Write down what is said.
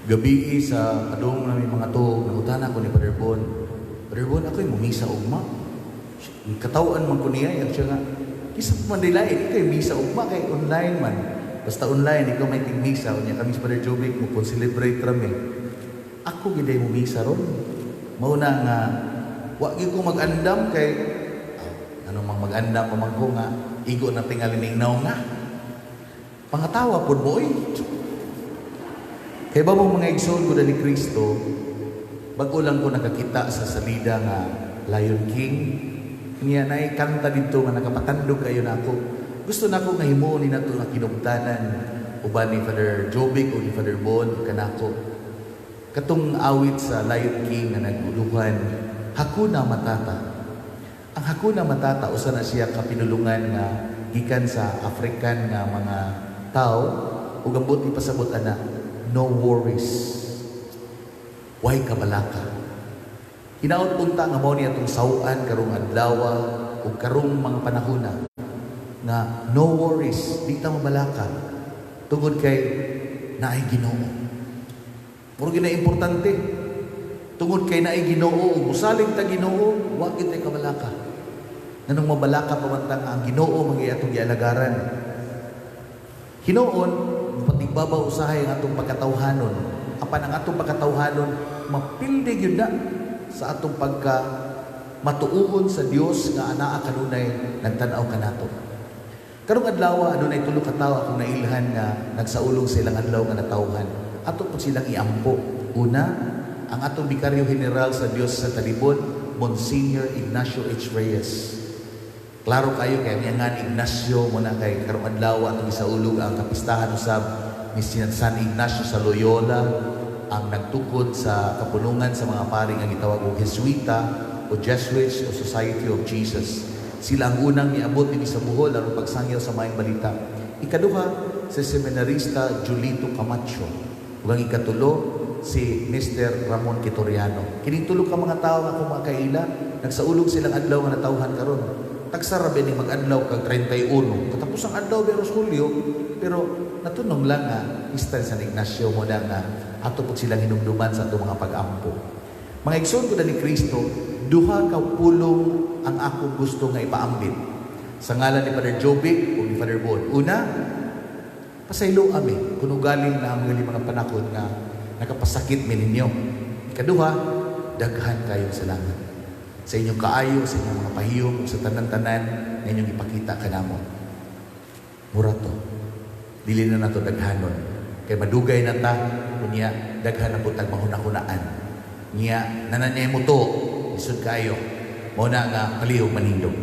Gabii sa padung nami mga tuog, nangutana ko ni Father Bon, "Father Bon, ako'y mumisa ugma." Katawan man ko niya, yang siya nga, "Kisa pa man dilain, ikaw misa ugma kay online man. Basta online, ikaw may tigmisa." Unya kami sa Father Jovic, mo celebrate rami. Ako giday mo misa ron. Mao na nga, wa gyud ko mag-andam kay, ah, ano mang mag-andam pa man ko nga, igo na tingali ning naong nga. Pangatawa pod mo, oy. Kay ba mo, mga igsoon ko ni Kristo, bago lang ko nakakita sa salida nga Lion King, niya naay kanta dito nga nakapatandog kayo nako. Gusto nako nga himuon ni nato nga kinugtanan uban ni Father Jovic o ni Father Bon kanako. Katong awit sa Lion King nga naguluhan, "Hakuna Matata." Ang Hakuna Matata, usa na siya ka pinulungan nga gikan sa African nga mga tao ug ang buot ipasabot ana, no worries. Way kabalaka. Hinaot unta nga mao ni atong saw-an karong adlaw ug karong mga panahona nga no worries, di ta mabalaka tungod kay naay Ginoo. Muro gina importante. Tungod kay naay Ginoo ug musalig ta Ginoo, wa gyud tay kabalaka. Nganong mabalaka pa man ta nga ang Ginoo man atong gialagaran? Hinuon, patigbabaw usahay ang atong pagkatawhanon. Apan ang atong pagkatawhanon, mapildi gyud na sa atong pagka matuohon sa Dios nga anaa kanunay nagtan-aw kanato. Karong adlaw, adunay tulo ka tawo akong nailhan nga nagsaulog sa ilang adlaw nga natawhan. Ato po silang iampo. Una, ang atong Vicario General sa Dios sa Talibon, Monsignor Ignacio H. Reyes. Klaro kayo kay ang nga Ignacio mo na kay karong adlaw atong isaulog ang kapistahan usab ni San Ignacio sa Loyola, ang nagtukod sa kapunungan sa mga pari nga gitawag og Jesuita o Jesuits o Society of Jesus. Sila ang unang niabot dinhi sa Bohol aron pagsangyaw sa maayong balita. Ikaduha, si seminarista Julito Camacho. Ug ang ikatulo, si Mr. Ramon Quitoriano. Kining tulo ka mga tawo nga akong makaila, nagsaulog silang adlaw nga natawhan karon. Tagsa ra ni mag-adlaw kag 31. Katapos ang adlaw beros Hulyo, pero natunong lang nga pista ni San Ignacio mo na nga ato pud silang hinumduman sa atong mga pag-ampo. Mga igsoon ko ni Kristo, duha ka pulong ang akong gusto nga ipaambit sa ngalan ni Father Jovic o ni Father Bon. Una, pasaylo ami kung ugaling na ang mga panakot nga nakapasakit mi ninyo. Ikaduha, daghan kayong salamat sa inyong kaayo, sa inyong mga pahiyom, ug sa tanan-tanan nga inyong ipakita kanamo. Mura to. Dili na nato daghanon. Kay madugay na ta, unya daghan na po tag mahuna-hunaan. Niya, nananyay mo to, lisod kayo. Mao na nga palihog manindog.